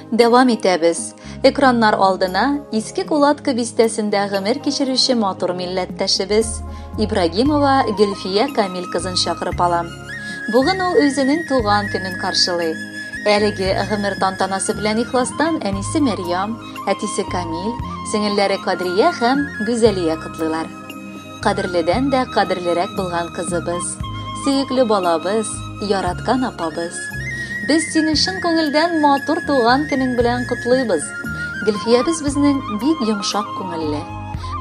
Дәвам итәбез. Экраннар алдына Иске Кулатка бистәсендә гомер кичерүче матур милләттәшебез Ибрагимова Гөлфия Камил кызын чакырып алам. Бүген ул үзенең туган көнен каршылый. Әлеге гомер тантанасы белән ихластан әнисе Мәрьям, әтисе Камил, сеңелләре Кадрия һәм Гүзәлия котлыйлар. Кадерледән дә кадерлерәк булган кызыбыз, сөекле балабыз, яраткан апабыз. Без сине чын күңелдән матур туган көнең белән котлыйбыз. Гөлфиябез безнең бик йомшак күңелле.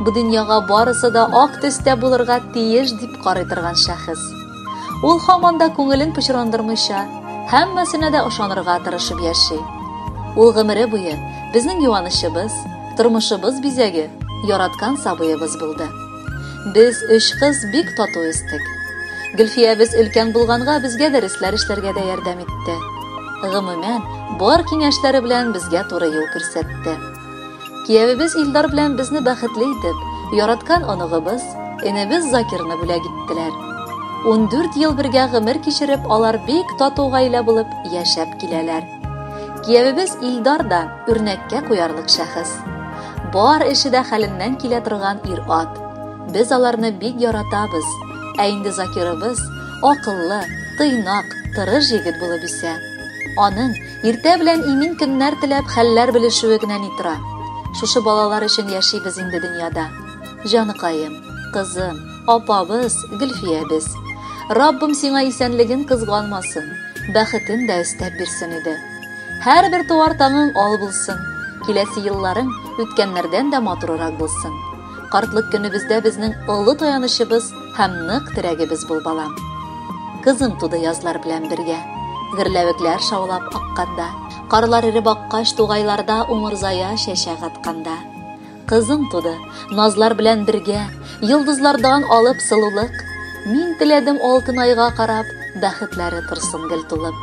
Бу дөньяга барысы да ак төстә булырга тиеш дип карый торган шәхес. Ул һаман да күңелен пычрандырмыйча, һәммәсенә дә ышанырга тырышып яши. Ул гомере буе безнең юанычыбыз, тормышыбыз бизәге, яраткан сабыебыз булды. Без өч кыз бик тату үстек. Гөлфиябез өлкән булганга безгә дәресләр эшләргә дә ярдәм итте. Гомумән, бар киңәшләре белән безгә туры юл күрсәтте. Киявебез Илдар белән безне бәхетле итеп, яраткан оныгыбыз, энебез Закирны бүләк иттеләр. 14 ел бергә гомер кичереп, алар бик тату гаилә булып яшәп киләләр. Киявебез Илдар да үрнәккә куярлык шәхес. Бар эше дә хәленнән килә торган ир-ат. Без аларны бик яратабыз. Ә инде Закирыбыз акыллы, тыйнак, тырыш егет булып үсә. Аның Иртә белән имин көннәр теләп, хәлләр белешүе генә ни тора. Шушы балалар өчен яшибез инде дөньяда. Җаныкаем, кызым, апабыз, Гөлфиябез. Раббым сиңа исәнлеген кызганмасын, бәхетен дә өстәп бирсен иде. Һәрбер туар таңың ал булсын, киләсе елларың үткәннәрдән дә матурырак булсын. Картлык көнебездә безнең олы таянычыбыз һәм нык терәгебез бул, балам. Кызым туды язлар белән бергә. Гөрләвекләр шаулап акканда, карлар эреп аккач тугайларда умырзая чәчәк атканда. Кызым туды, назлар белән бергә, йолдызлардан алып сылулык. Мин теләдем алтын айга карап, бәхетләре торсын гел тулып.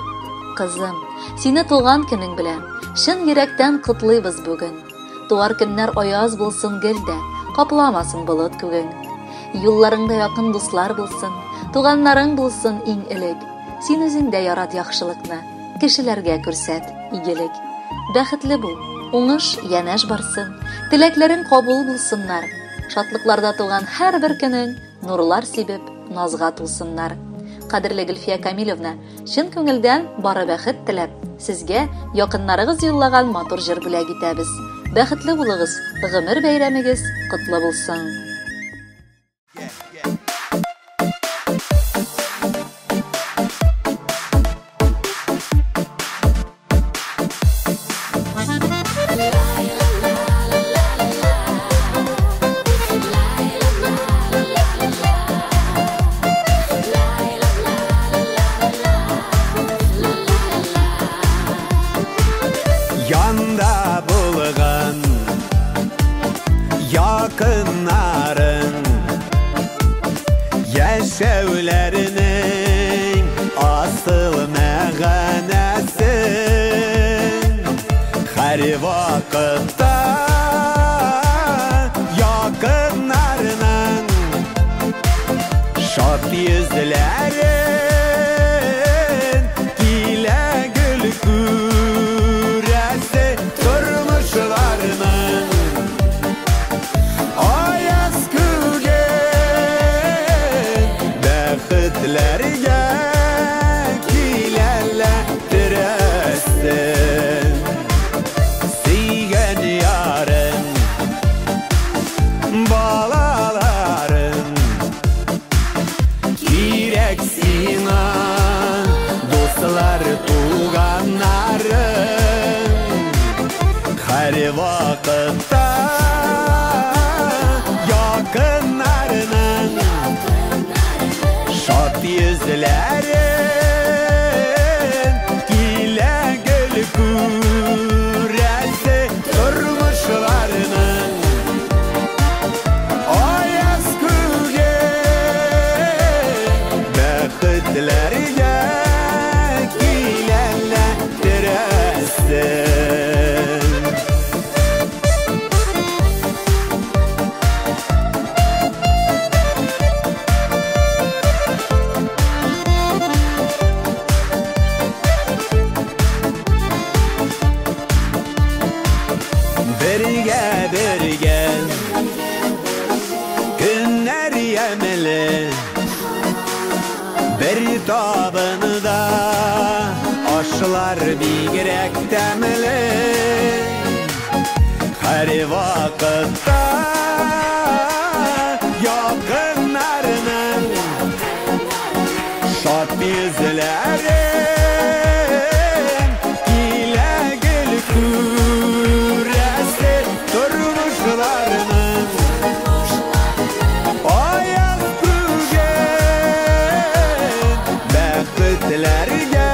Кызым, сине туган көнең белән чын йөрәктән котлыйбыз бүген. Туар көннәр аяз булсын гел дә, капламасын болыт күгең. Юлларыңда якын дуслар булсын, туганнарың булсын иң элек. Син үзең дә ярат яхшылыкны, кешеләргә күрсәт игелек. Бәхетле бул, уңыш янәш барсын, теләкләрең кабул булсыннар. Шатлыкларда туган һәрбер көнең нурлар сибеп, назга тулсыннар. Кадерле Гөлфия Камилевна, Чын күңелдән бары бәхет теләп, сезгә якыннарыгыз юллаган матур җыр бүләк итәбез. Бәхетле булыгыз, гомер бәйрәмегез котлы булсын! Янда булган якыннарың Яшәүләренең асыл мәгънәсен Һәр вакытта якыннарының Шат йөзләрен килә гөл күрәсе тормышларының Аяз күген бәхетләргә киләләр терәсен. Сөйгән ярың, балаларың кирәк сиңа, дуслар, туганнарың. Һәр вакытта якыннарының шат йөзләрен килә гел күрәсе тормышларының аяз күген бәхетләргә киләләр терәсен. Табында ашлар бигрәк тәмле. Һәр вакытта якыннарның шат йөзләрен килә гел күрәсе. Тормышларның аяз бүген бәхетләргә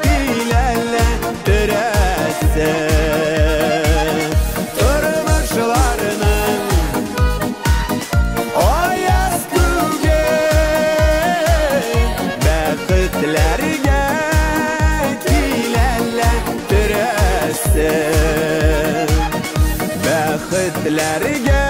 киләләндерәсе. Тормышларның аяз бүген бәхетләргә киләләндерәсе. Бәхетләргә